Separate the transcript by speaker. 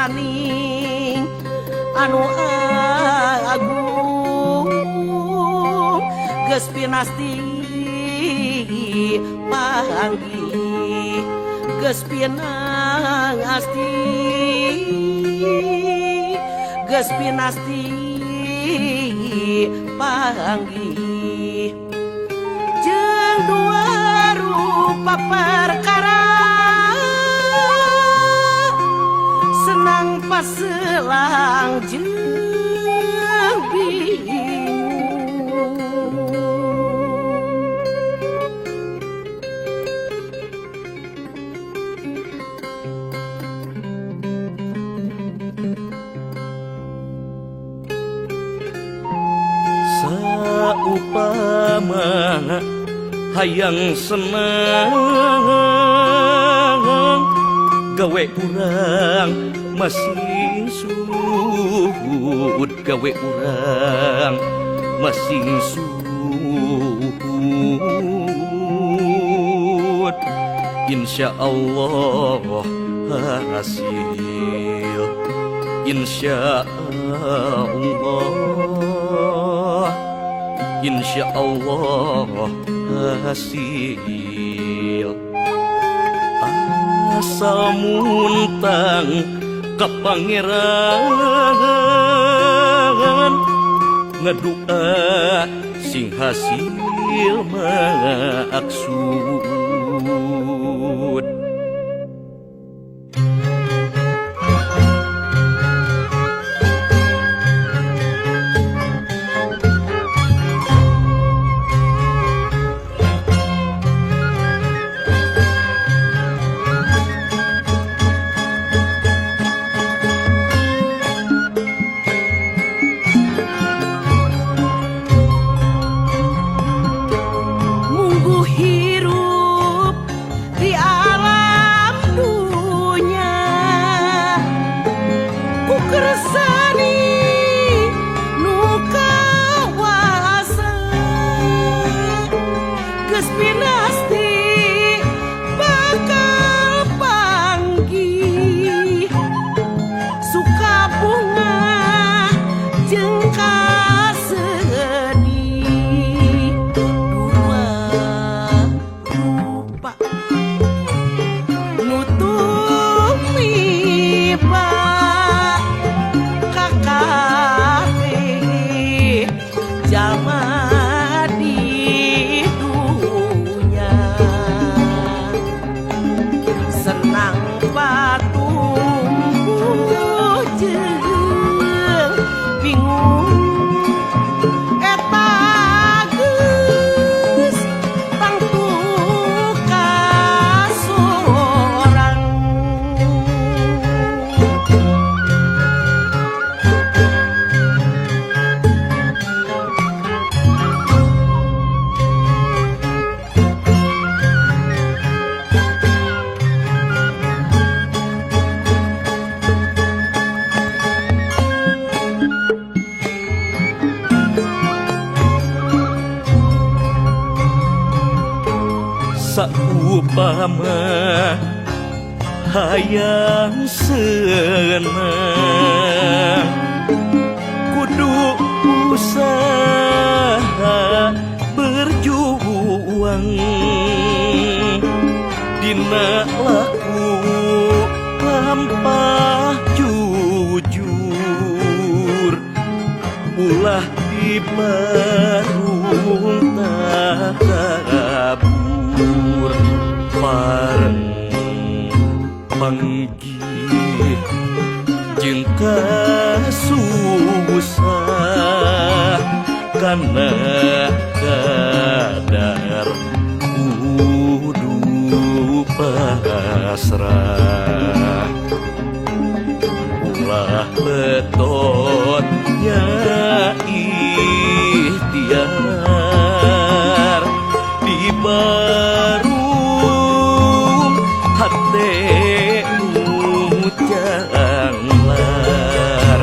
Speaker 1: Kersani anu agung geus pinasti panggih geus pinasti geus pinasti panggih jeung dua rupa perkara senang paselang jeung bingung.
Speaker 2: Saupama hayang senang gawe urang masing suhud gawe urang masing suhud insya Allah hasil insya Allah insya Allah hasil asal muntang ka pangeran ngadua sing hasil maksud.
Speaker 1: Munggu hirup di alam dunya ku kersani nu kawasa geus pinasti bakal panggih suka bunga jeung kasedih dua rupa nu tumiba ka kabeh jalma di dunya senang patumbuh jeung bingung eta geus tangtu kasorang.
Speaker 2: Saupama hayang senang kudu usaha berjuang dina laku lampah jujur ulah diparung takabur bareng panggih jeung kasusah kana kadar kudu pasrah ulah betot nya ikhtiar di barung hate nu janglar.